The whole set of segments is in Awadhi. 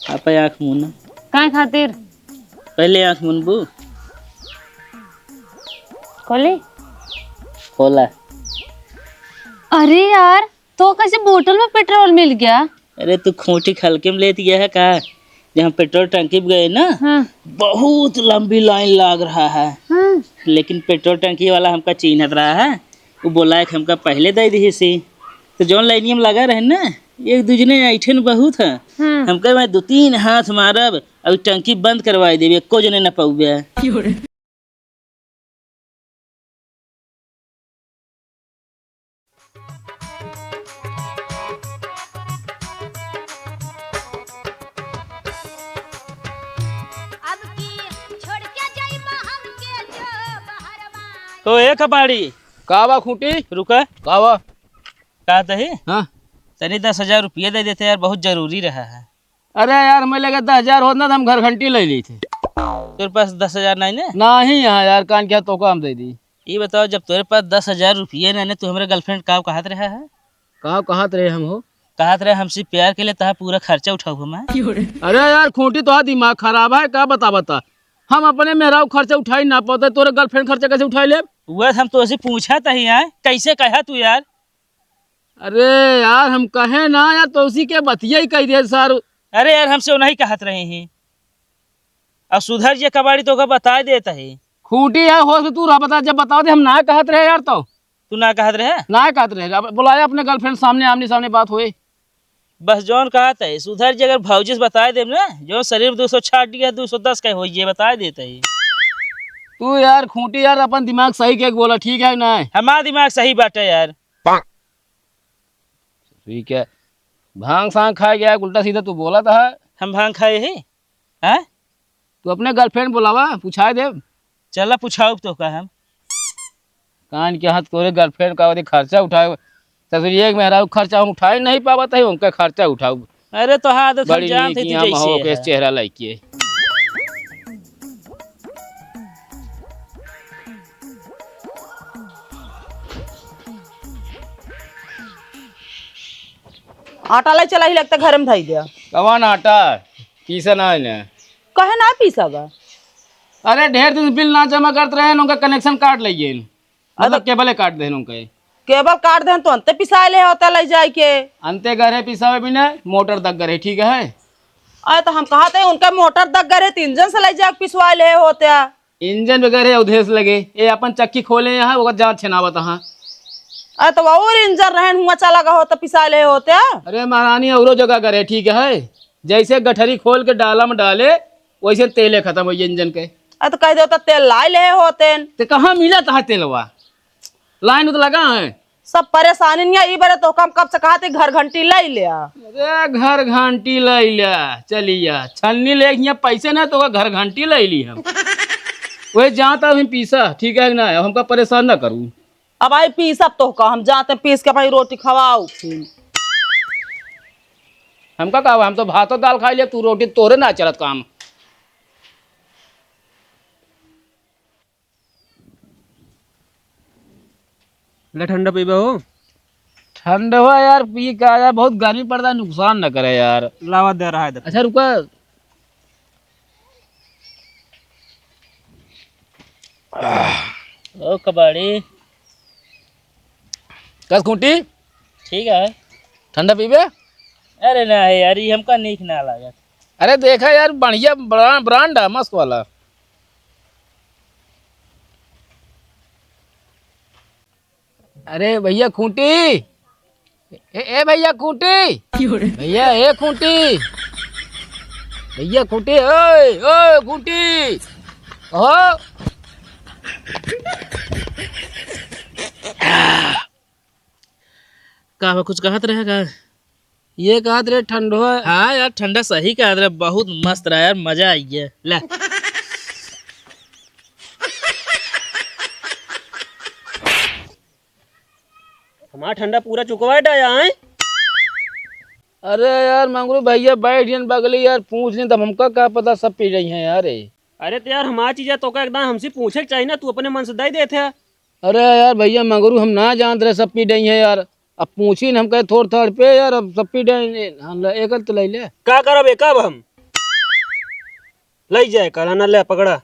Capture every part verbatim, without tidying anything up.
आपा आँख मूना। काय खातिर? पहले आँख मुनबू। खोली? खोला। अरे यार, तो कैसे बोतल में पेट्रोल मिल गया? अरे, तू खूंटी खलके में लेत गया है का? जहाँ पेट्रोल टंकी पे गए ना, हाँ। बहुत लंबी लाइन लाग रहा है। हाँ। लेकिन पेट्रोल टंकी वाला हमका चीन्हत रहा है, वो बोला है कि हमका पहले दे दी सी। तो जौन लाइनिया में लगा रहे ना, एक दूजने ऐठन बहुत है। हाँ। हमका मैं दो तीन हाथ मारब और टंकी बंद करवाई देबे, एको जने न पउबे। अब की छोड़ के जाइबा हमके जो बहरवा। तो ए कबाड़ी। का बा खूंटी? रुका। का बा? का दही? हाँ। तनी दस हजार रुपया दे देते यार, बहुत जरूरी रहा है। अरे यार, हमें लगे दस हजार होत ना तो हम घर घंटी ले ली थी। तोरे पास दस हजार नहीं ने? नहीं यहाँ यार, कान क्या तोका हम दे दी। ये बताओ, जब तोरे पास दस हजार रुपये नहीं ने, तू हमारे गर्लफ्रेंड का कहत रहा है? का कहत रहे हम हो? कहत रहे हमसे प्यार के लिए तहा पूरा खर्चा उठाऊ हम। अरे यार खूंटी, तोहार दिमाग खराब है का? बता बता, हम अपने मेहरारू खर्चा उठाई ना पाते, तोरे गर्लफ्रेंड खर्चा कैसे उठाई ले? वह हम तो ऐसे पूछा था ही यार, कैसे कहा तू यार? अरे यार, हम कहे ना यार, तो उसी के बतिया ही कह दिए सर। अरे यार, हमसे वो नहीं कहत रहे हैं। अब सुधर जे कबाड़ी, तो ओका बताए देत है। खूंटी है, होश में तू रह, बता, जब बताओ दे, हम ना कहत रहे यार, तो। तू ना कहत रहे? ना कहत रहे। अब बुलाया अपने गर्लफ्रेंड सामने, आमने सामने बात होए। बस जौन कहत है, सुधर जे, अगर भौजी से बताए देब ना, जो शरीर दो सौ छाट गया, दो सौ दस का हो, ये बताए देत है। तू यार खूंटी यार, अपन दिमाग सही के बोला, ठीक है ना? हमारा दिमाग सही बाटे यार। ठीक है, भांग सांग खाए गया, उल्टा सीधा तू बोला था। हम भांग खाए ही? हैं? तू अपने गर्लफ्रेंड बुलावा, पूछाए दे। चला पूछाओ तो का हम। कान के हाथ तोरे गर्लफ्रेंड का ओदे खर्चा उठाए। ससुरी एक मेहरारू खर्चा हम उठाए नहीं पावत है, उनका खर्चा उठाऊ। अरे तो हाँ, आदत हम बड़ी जानत नीक है तू यहाँ जैसे महो के है। चेहरा लाइके। आटा लाई चला ही लगता घर में धई दिया। कवन आटा? पीसा ना है ना। कहे ना पीसा बा? अरे ढेर दिन से बिल ना जमा करत रहे, उनका कनेक्शन काट ले गए। मतलब अरे केबल काट देहन उनके। केबल काट देहन तो अंते पिसाए ले होता ले जाए के। अंते गरे पिसावे बिना मोटर तक गरे, ठीक है। अरे तो हम कहा थे उनका मोटर तक गरे तो इंजन से ले जाके पिसवाए ले होता। इंजन वगैरह उधेस लगे, ये अपन चक्की खोले यहाँ, ओकर जाँच छनावत हाँ। अरे तो और इंजन रहन हुआ चला गया होता, पिसाए ले होता। अरे महारानी, औरो जगह गरे, ठीक है, जैसे गठरी खोल के डाला में डाले, वैसे तेले खत्म हो इंजन के। अरे तो कह दे तो तेल लाए ले होते। ते कहाँ मिला तहा तेलवा? लाइन तो लगा है। सब परेशानी नहीं, ई बरे तो हम कब से कहा थे घर घंटी ले ले आ। अरे घर घंटी ले ले आ, चलिया छन्नी ले हियाँ पैसे ना तो घर घंटी ले ली हम। वही जाता हम पीसा, ठीक है ना, हमका परेशान ना करू। अब आई पीसब तो का, हम जाते पीस के भाई रोटी खवाओ फिर। हमका का, हम तो भातो दाल खाई ले, तू रोटी, तोरे ना चलत काम। ले ठंडा पीबे हो? ठंडवा यार पी का यार, बहुत गर्मी पड़ता है, नुकसान न करे यार। लावा दे रहा है, दे। अच्छा रुका। ओ कबाड़ी। कस खूंटी? ठीक है। ठंडा पीबे? अरे ना है यार, ये हमका नीक ना लागत। अरे देखा यार, बढ़िया ब्रा-, ब्रांड है, मस्त वाला। अरे भैया खूंटी, ए, ए भैया खूंटी, भैया ए खूंटी, भैया खूंटी, ओए, ओए खूंटी, ओहो। का बा, कुछ कहत रहे का? ये कहत रहे ठंडवा। हाँ यार, ठंडा सही कहत रहे, बहुत मस्त रहा यार, मजा आई गया। ले। हमारा ठंडा पूरा चुकवा डाया है। अरे यार मंगरू भैया बैठ गए बगली यार, पूछ लें तब हमका का पता सब पी रही हैं यार। अरे तो यार हमारा चीज है, तो का एकदम हमसे पूछे के चाहिए ना, तू अपने मन से दे देते है। अरे यार भैया मंगरू हम ना जानत रहे सब पी डई है यार। अब पूछी न हम कहे थोड़ थाड़ पे यार, अब सब पी डई, हम ला एकल तो ले ले। का करब एकब हम? लई जाए काला ना, ले पकड़ा।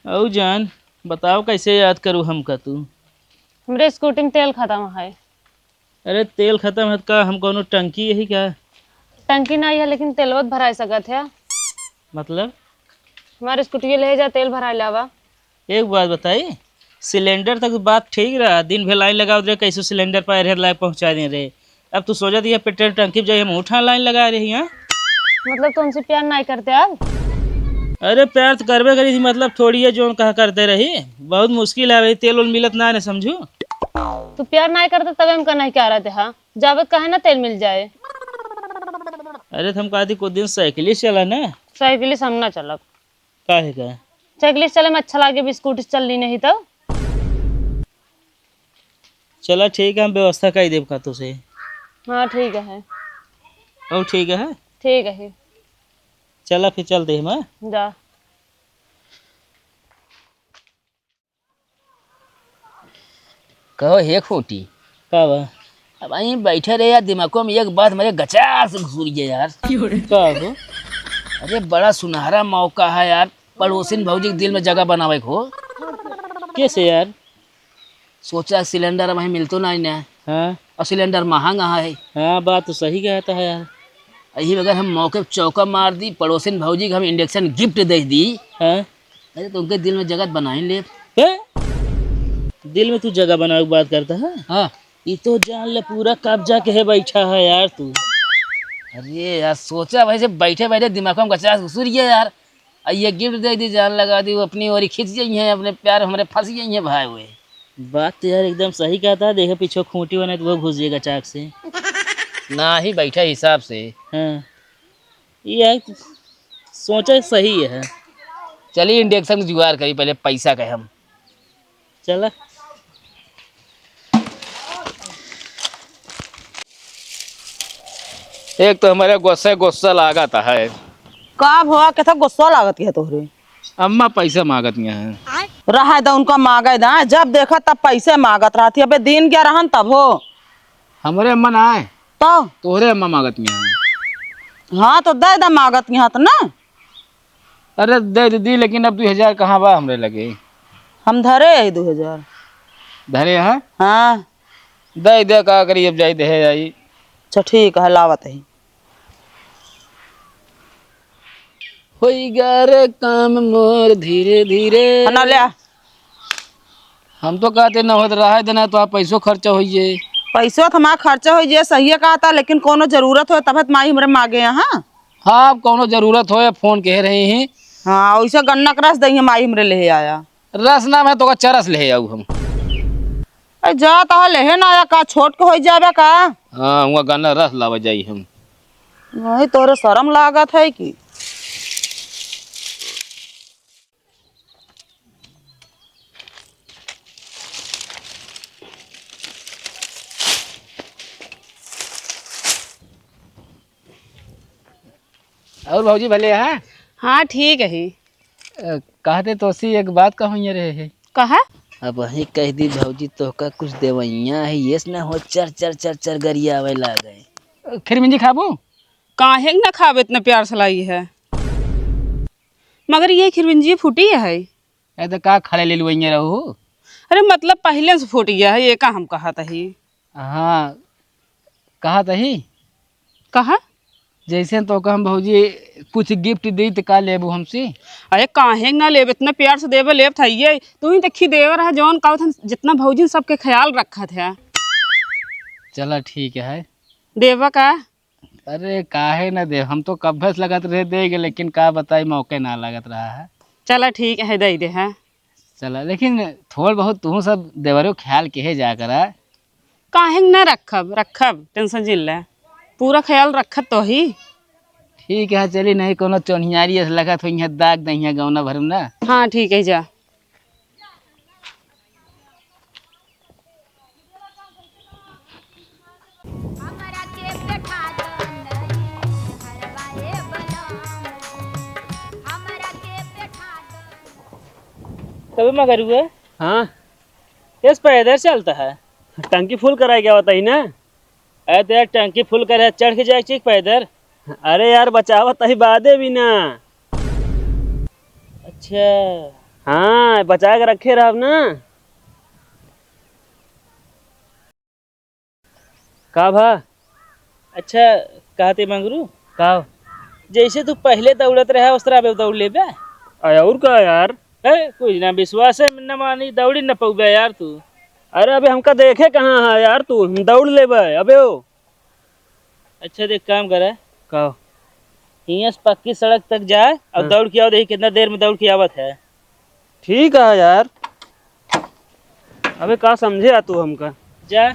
अउ जान, बताओ कैसे याद करू हमका तू? हमरे स्कूटी में तेल खत्म है। अरे तेल खत्म है त का हम कौनो टंकी यही का? टंकी नहीं है लेकिन तेलवा त भराई सकत है। मतलब? हमारे स्कूटी ले जा, तेल भराई लावा। एक बात बताई, सिलेंडर तक बात ठीक रहा, दिन भर लाइन लगावत रहे, कैसे सिलेंडर पाए रहे, लाए पहुँचा दे रहे। अब तू सोचा दिया पेट्रोल टंकी पे जाई, हम उठा लाइन लगा रही हैं। मतलब तुमसे प्यार नहीं करते अब? अरे प्यार तो करबे करी थी, मतलब थोड़ी है जो कहा करते रही, बहुत मुश्किल है भाई, तेल उल मिलत ना है ना, समझू। तू प्यार नहीं करते तबे हमका नहीं कह रहे थे, हाँ? जावत कहे ना तेल मिल जाए। अरे तो हम कहती कुछ दिन साइकिल ही चला ना। साइकिल से हम ना चलब। काहे का? साइकिल से चले में अच्छा लागे, अब स्कूटी से चल ली नहीं तो। चला ठीक है, हम व्यवस्था कर देब का तो से। हाँ ठीक है। और ठीक है? ठीक है। चला फिर चलते हैं हम। जा। कहो हे खूंटी। का बा? अब यहीं बैठे रहे यार, दिमागो में एक बात हमारे गचार से घुसुर गया यार। का हो? अरे बड़ा सुनहरा मौका है यार, पड़ोसिन भौजी के दिल में जगह बनावे को। कैसे यार? सोचा सिलेंडर अब वहीं मिलतो नहीं ना। हाँ। और सिलेंडर महंगा है। हाँ, बात तो सही कहता है यार। यही अगर हम मौके पे चौका मार दी, पड़ोसिन भौजी के हम इंडक्शन गिफ्ट दे दी। हाँ। अरे तो उनके दिल में जगह बना ही ले। हैं? दिल में तू जगह बनावे की बात करता है? हाँ। ये तो जान ले पूरा कब्जा के है बैठा है यार तू। अरे यार सोचा भाई से बैठे बैठे दिमाग में गचास घुसुर गया यार। आ ये गिफ्ट दे दी, जान लगा दी, वो अपनी ओरी खींच गई हैं, अपने प्यार हमरे फंस गई हैं भाई हुए। बात तो यार एकदम सही कहता है, देखे पीछे खूंटी बने तो वो घुस जाएगा चाक से। ना ही बैठा हिसाब से। हाँ। ये है, सोचा सही है। चलिए इंडक्शन की जुगाड़ करी पहले पैसा का हम। चला। एक तो हमारे गुस्से गुस्सा लागत है। का भवा, केथा गुस्सा लागत है तोहरे? अम्मा पैसा मांगत हैं। रहा दा उनका मांगे दा, जब देखा तब पैसे मांगत रहती। अबे दिन क्या रहन तब हो। हमरे अम्मा ना आए। तो? तोहरे अम्मा मांगत हैं। हाँ तो दे दा मांगत हैं तो ना। अरे दे दीदी, लेकिन अब दू हजार कहाँ बा हमरे लगे? हम धरे है दू हजार। धरे हैं? हाँ। दे दे, का करी, अब जाई दे आई। अच्छा ठीक है, लावत है। होई गा रे काम मोर धीरे धीरे। ना ले आ। हम तो कहते न होत रहा देना तो आप पैसो खर्चा होइए। पैसो तो हमारा खर्चा होइए, सही कहता, लेकिन कोनो जरूरत हो तब तो माई हमरे मांगे यहाँ। हाँ, अब कौनो जरूरत हो या फोन कह रहे हैं। हाँ, वैसे गन्ना के रस दही माई हमरे ले आया। रस ना, मैं तो का चरस ले आऊ हम। अरे जा, तहा लेहे ना आया का, छोट के होई जाबे का? हाँ, हुआ गन्ना रस लावे जाई हम। नहीं, तोरे शर्म लागत है कि? और भौजी भले हैं? हाँ, ठीक है। अ, कहते तोसी एक बात कहूँ ये रहे है। कहा? अब वही कह दी भौजी तोहका कुछ देवैया है, ये से ना हो चर चर चर चर गरिया आवे लागे। अ, खिरमिंजी खाबू? काहे न खाबे, इतना प्यार से लाई है। मगर ये खिरमिंजी फूटी है। ए, तो का खाले ले लुआइए रहू? अरे, मतलब, पहिले से फूट गया है, ये का हम कहत ही? हाँ, कहत ही। कहा? जैसे तो का हम भौजी कुछ गिफ्ट दी, तो का लेबू हमसे? अरे, काहे ना लेब, इतना प्यार से देबे, लेब था ये। तू ही देखी देवर है, जौन कहत हन, जितना भौजी सबके ख्याल रखत है। चला, ठीक है। देबा का? अरे काहे न दे, हम तो कब्बे से लगत रहे देगे, लेकिन का बताई मौके ना लगत रहा है। चला ठीक है, दे दे है। चला, लेकिन थोड़ बहुत तू सब देवरो ख्याल केहे जा करा। काहे न रखब, रखब, टेंशन जिन ले, पूरा ख्याल रखत तो ही। ठीक है, चली नहीं कोनो चोनियारी ऐसे लगत होई है, दाग दही है गौना भर में ना। हाँ ठीक है, जा। कबे मगरुआ? हाँ। कैसे पैदल चलता है? टंकी फुल कराए के आवत ही ना। अरे तो यार, टंकी फुल करे चढ़ के जाए चीज पैदल। अरे यार, बचावत ही बादे भी ना। अच्छा। हाँ, बचा के रखे रहब ना। का भा? अच्छा, कहते मंगरू? का? जैसे तू पहले दौड़त रहा, उस तरह अब दौड़ लेबे? अरे और का यार? है, कुछ ना विश्वास है, न मानी, दौड़ी न पौबे यार तू। अरे अबे हमका देखे कहाँ है यार तू, हम दौड़ लेबे अबे ओ। अच्छा, देख काम करे। का? हियां से पक्की सड़क तक जाए और हाँ। दौड़ के आओ, देखी कितना देर में दौड़ के आवत है। ठीक है यार, अबे का समझे आ तू हमका? जा।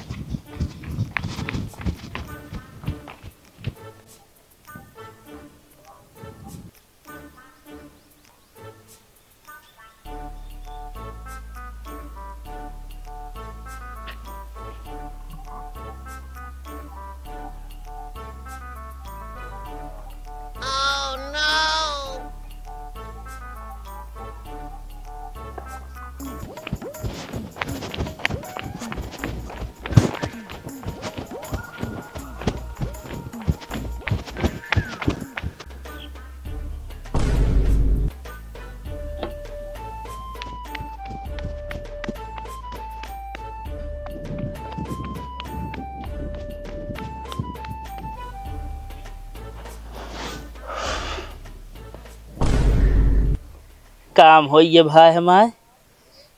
काम होइए भाई हमार,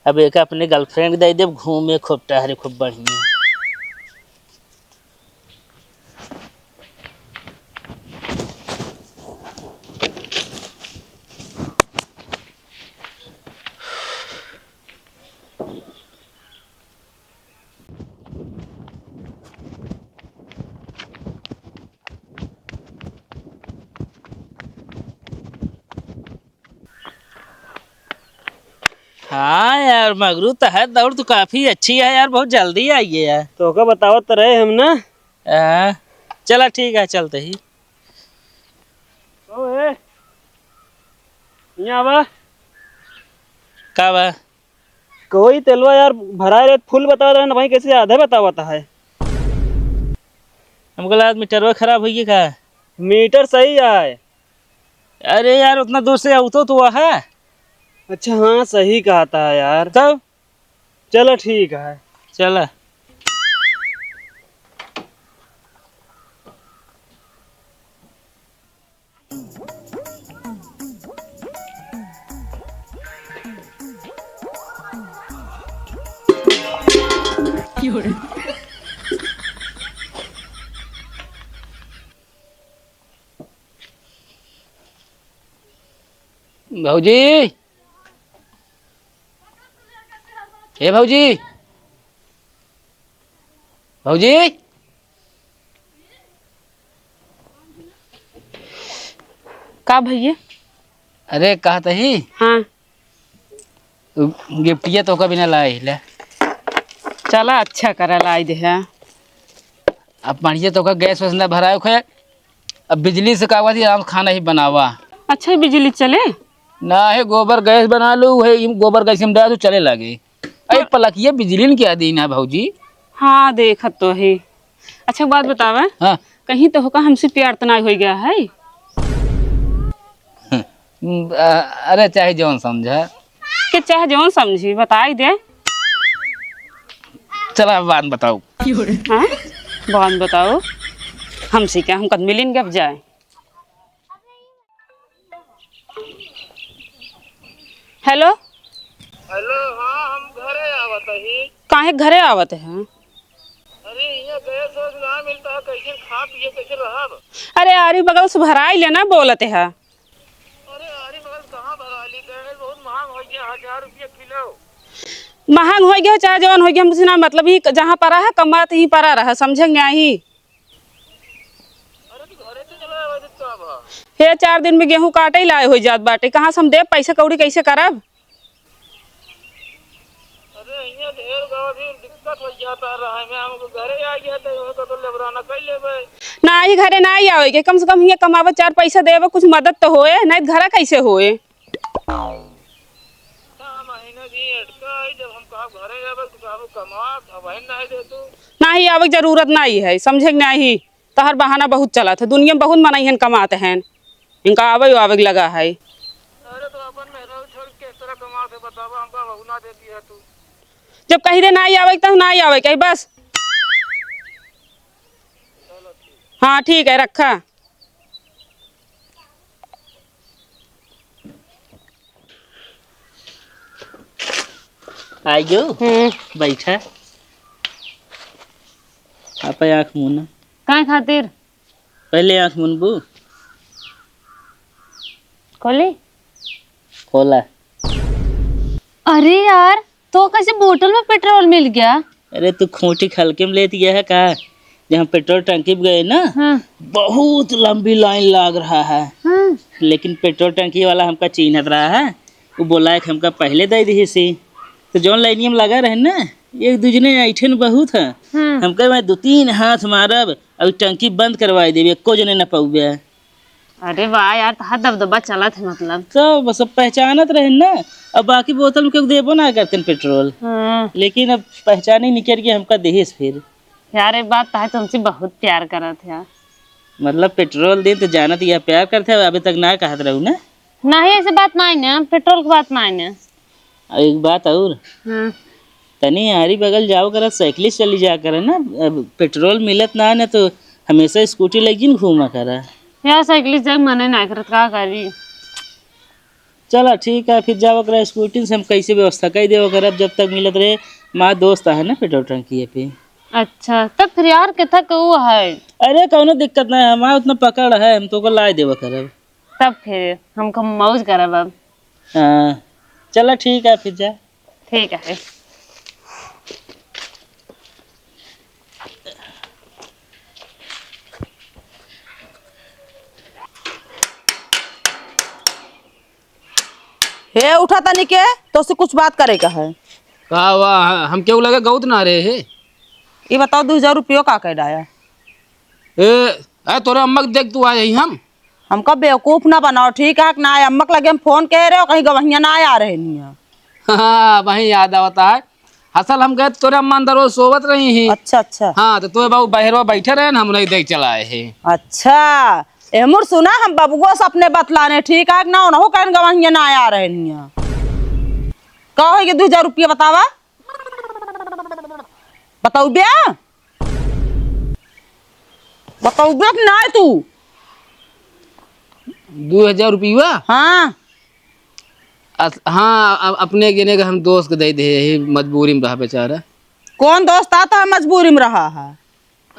अब एक अपने girlfriend दे देब, घूमे खूब टहरे खूब बढ़िया। हाँ यार, मगरू तो है, दौड़ तो काफी अच्छी है यार, बहुत जल्दी आई है यार। तो ओका बतावत तो रहे हम ना। हाँ, चला ठीक है, चलते ही। ओ ए, यहाँ आवा। का बा? कोई तेलवा यार भराए रहे, full बतावत रहे ना भाई, कैसे आधे बतावत है? हमको लगा मीटरवा खराब होइए का? मीटर सही है। अरे यार, उतना दूर से आओ तो, तो वह है। अच्छा, हाँ, सही कहता है यार। तब? चलो, ठीक है। चला। भौजी, हे भौजी, भौजी। का भैया? अरे, कहत ही। हाँ। उ गिफ्टिया तोका बिना लाए ले। चला, अच्छा करा, लाई दे है। अब पानिया तोका गैस वैस ना भराए खे। अब बिजली से का हुआ थी, आराम से खाना ही बनावा। अच्छा, बिजली चले? ना है, गोबर गैस बना लो, है, इम गोबर गैस में डाल दो, चले लगे। अरे, पलकिया बिजली ने क्या दीन है भौजी? हाँ, देखत तो है। अच्छा, एक बात बतावा। हाँ। कहीं तोहका हमसे प्यार तो नाहीं होइ गया है? हम्म, अ-, अरे, चाहे जौन समझा। के चाहे जौन समझी, बताई दे। चला, अब बात बताओ। हाँ? बात बताओ। हमसे क्या, हम कद मिलिन गप जाए। हेलो। हेलो, हाँ, हम घरे आवत ही। काहे घरे आवत है? अरे, यहाँ गैस वैस ना मिलता है, कैसे खा पिए, कैसे रहब? अरे, आरी बगल से भराई लेना बोलत है। अरे, आरी बगल कहाँ भरा ली? गैस बहुत महंग हो गया, हजार रुपया किलो। महंग हो गया, चाहे जौन हो गया, हमसे ना मतलब, ही जहाँ परा है, कमात ही परा रहा, समझेंगे आई। अरे, तू घरे तो चला आवे, तो का बा? हे, चार दिन में गेहूं काटे ही लाए हो जात बाटे, कहाँ से हम देब, पैसा कौड़ी कैसे करब? अरे, हियां ढेर गाँव भी दिक्कत हो जाता रहा है, मैं हमको घरे आ गया तो वहाँ का तो लेबराना कर लेबे। ना ही घरे ना ही आवे के, कम से कम हियां कमावे, चार पैसा देवे, कुछ मदद तो होए, नहीं तो घरा कैसे होए? छह महीने भी लटका है, जब हम कहा घरे आवे तो कहबो कमात, अब वही नहीं दे तू। नाही आवे के जरूरत नाही है, समझे के नाही। तहर बहाना बहुत चलत है, दुनिया में बहुत मनई हन कमात हैं, इनका आवे आवे के लगा है। अरे तो अपन मेहरारू छोड़ के किस तरह कमात है बतावा, हमका बहू ना देती है तू। जब कही दे नाही आवे के, तब नाही आवे के, कही बस। हाँ ठीक है, रखा। आइयो, हम्म। बैठा। आप आँख मूना। काय खातिर? पहले आँख मूनबू। खोली? खोला। अरे यार, तो कैसे बोतल में पेट्रोल मिल गया? अरे, तू खूंटी खलके में लेत गया है का? जहाँ पेट्रोल टंकी पे गए ना, हाँ। बहुत लंबी लाइन लाग रहा है। हाँ। लेकिन पेट्रोल टंकी वाला हमका चीन्हत रहा है, वो बोला है कि हमका पहले दे दी सी। तो जौन लाइनिया में लगा रहे ना, एक दू जने ऐठन बहुत है। हाँ। हमका मैं दो तीन हाथ मारब, अभी टंकी बंद करवाई देबे, एको जने न पउबे। अरे वाह यार, तहार दबदबा चलत है मतलब। तो बस अब पहचानत रहे ना, अब बाकी बोतल में केहू देबो ना करते पेट्रोल। हाँ। लेकिन अब पहचाने निकल के हमका देहिस फिर। यार, एक बात तो है, तुमसे बहुत प्यार करत है। मतलब पेट्रोल दिन तो जानत या प्यार करते हैं, अभी तक ना कहत रहू ना। नहीं, ऐसे बात नहीं ना, पेट्रोल की बात नहीं ना। और एक बात और, हाँ। तनी आरी बगल जाओ करा, साइकिल से चली जा करा ना, अब पेट्रोल मिलत ना है ना, तो हमेशा स्कूटी लेके जिन घूमा करा। यार, साइकिल से जाए मने ना करत, का करी? चला ठीक है, फिर जाओ करा स्कूटी से, हम कैसे व्यवस्था कर देव करा, अब जब तक मिलत रहे। माँ दोस्त है ना पेट्रोल टंकी पे। अच्छा, तब फिर यार, कितना के वो है? अरे, कौनो दिक्कत ना है, हमारा उतना पकड़ है, हम तो को लाए देव करब। तब फिर हमको मौज करब अब। हाँ, चला ठीक है, फिर जा। ठीक है। हे, उठा तनी के, तोसे कुछ बात करे का है। का हुआ? हम केहू लगे गौत ना रहे हे। ये बताओ, दो हजार रुपयो का कर डाया? ए, ए, तोरे अम्मा के देख तू आ यही हम। हमका बेवकूफ ना बनाओ, ठीक है कि ना? अम्मा के लगे हम फोन कह रहे हो, कहीं गवहिया ना आ रहे नहीं है। हाँ, वही याद आवता है। असल हम गए तोरे अम्मा अंदर वो सोवत रही ही। अच्छा, अच्छा। हाँ, तो तोरे बाबू बहरवा बैठे रहे ना, हम उन्हें देख चला आए हैं। अच्छा, एमर सुना, हम बबुआ से अपने बतलाने, ठीक है कि ना? उन्हों कहन गवहिया ना आ रहे नहीं है। का होई के दो हजार रुपया बतावा? बताऊ बे? बताऊ बे कि नाय तू? दो हजार रुपया? हाँ। अस-, हाँ, अ-, अपने गिने के हम दोस्त के दे दे, यही मजबूरी में रहा बेचारा। कौन दोस्त आता है मजबूरी में रहा है?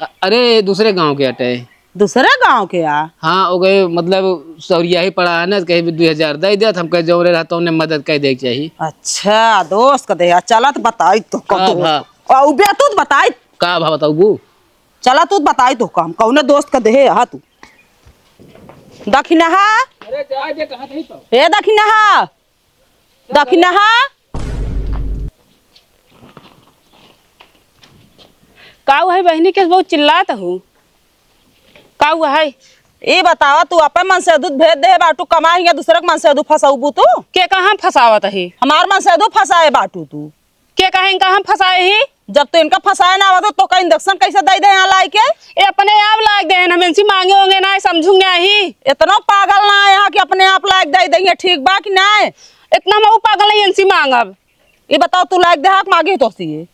अ-, अरे, दूसरे गांव के अटे। दूसरे गांव के आ? हाँ, हो गए, मतलब, सौरिया ही पड़ा है ना, कहीं भी दो हजार दे दिया, तो हम कहे, जौरे रहा, तो उन्हें मदद कर दे के चाहिए। अच्छा, दोस्त का दे, आ, चला तो बताई तो, का कब भा? आ, उबे तू तो बताई। का भा बताऊ बू? चला तू तो बताई तो, काम कौने दोस्त का दे, हा तू। दखिनहा। अरे, जा दे, कहाँ थे तो? ए, दखिनहा। दखिनहा। का हुआ है बहिनी, के बहुत चिल्लात हू? का हुआ है? ई बतावा, तू अपन मनसेधू भेज दे बाटू कमाए, हियाँ दूसरे के मनसेधू फंसाउबू तू? के कहाँ फंसावत है? हमार मनसेधू फंसाए बाटू तू। के कहे इनका हम फंसाए ही? जब तो इनका फंसाए ना आवत, तो का इंजेक्शन कैसे दे दे यहाँ लाए के? ए, अपने आप लाए दे, हम इनसे मांगे होंगे ना, समझूंगे ही। इतना पागल ना है यहाँ कि अपने आप लाए दे देंगे, ठीक बा कि ना? इतना हम ऊ पागल नहीं इनसे मांगब। ये बताओ, तू लाए दे हाक मांगे तो सी?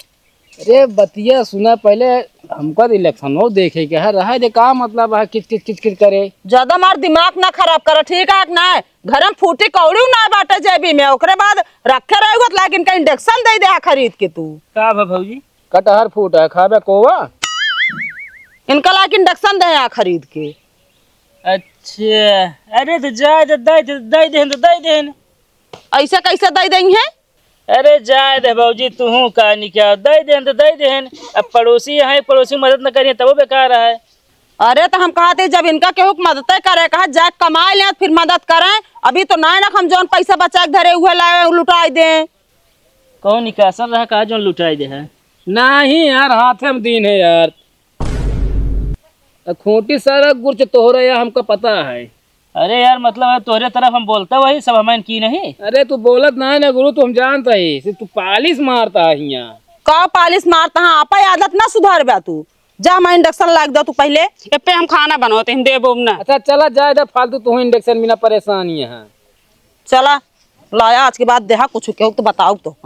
अरे बतिया सुना पहले, हमका तो इलेक्शन हो देखे के है, रहा दे, का मतलब है किच किच किच किच करे? ज्यादा मार दिमाग ना खराब कर, ठीक है कि ना? घर में फूटी कौड़ी ना बाटे जेबी में, ओकरे बाद रखे रहे हुआ, लेकिन का इंजेक्शन दे दे खरीद के तू। का भा भौजी? कटहर फूट है, खाबे कोवा? इनका लायक इंजेक्शन दे आ खरीद के। अच्छा, अरे तो जाए दे, दे दे, दे देहन तो दे देहन। ऐसे कैसे दे देंगे? अरे जाए दे भौजी, तू का निकाल, दे देहन तो दे देहन। अब पड़ोसी है, पड़ोसी मदद न करिए तबो बेकार है। अरे, तो हम कहा थे, जब इनका केहू के मदद करे, कहा जाए कमाए ले, फिर मदद करें। अभी तो ना, ना, हम जौन पैसा बचा के धरे हुए लाए, लुटाई दे। कौन निकासन रहा, कहा जौन लुटाई दे है? नहीं यार, हाथे में दीन है यार। आ खूंटी सारा गुर्च तोहरे या, हमका पता है। अरे यार, मतलब है, तोहरे तरफ हम बोलता वही सब हमन की नहीं। अरे तू बोलत ना है ना गुरु, तू हम जानता ही, सिर्फ तू पालिश मारता है हियाँ। का पालिश मारता है? आपा आदत ना सुधार बा तू। जा, मैं इंडक्शन लाग दो तू पहले। ए पे हम खाना बनोते, हम देबो ना। अच्छा चला, जा इधर, फालतू तू इंडक्शन बिना परेशान ही है। चला, लाया आज के बाद देहा कुछ केहू तो बताओ तो।